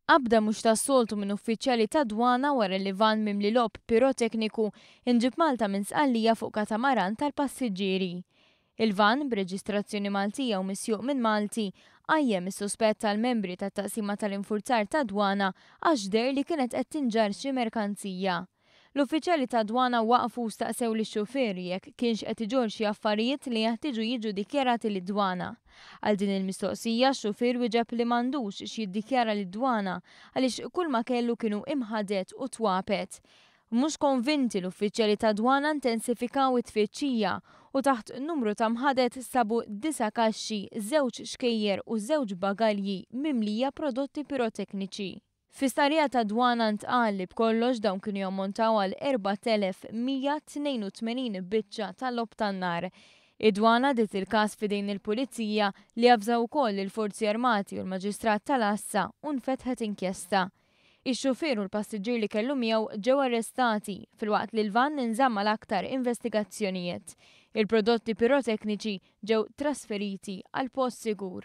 Qabda mhux tas-soltu minn uffiċjali tad-Dwana wara li vann mimli logħob pirotekniku nġieb Malta minn Sqallija fuq katamaran tal-passiġġieri. Il-vann, b'reġistrazzjoni Maltija u misjuq minn Malti, qajjem is-suspett tal-membri tat-Taqsima tal-Infurzar tad-Dwana għax deher li kienet qed tinġarr xi merkanzija. L-uffiċjali tad-dwana waqfu u staqsew lix-xufier jekk kienx qed iġorr xi affarijiet li jeħtieġu jiġu dikjarati lid-dwana. Għal din il-mistoqsija x-xufier wieġeb li m'għandux x'jiddikjara lid-dwana għaliex kull ma kellu kienu imħadet u twapet. Mhux konvinti l-uffiċjali tad-dwana intensifikaw it-tfittxija u taħt numru ta' mħadet sabu disa' kaxxi, żewġ xkejjer u żewġ bagalji mimlija prodotti pirotekniċi. Fi stqarrija tad-Dwana ntqal li b'kollox dawn kienu jammontaw għal 4,182 biċċa ta' logħob tan-nar. Id-Dwana għaddiet il-każ f'idejn il-Pulizija li avżaw ukoll lill-Forzi Armati u l-Maġistrat tal-Għassa u nfetħet inkjesta. Ix-xufier u l-passiġġier li kellu miegħu ġew arrestati filwaqt li l-vann inżamm għal aktar investigazzjonijiet. Il-prodotti pirotekniċi ġew trasferiti għal post sigur.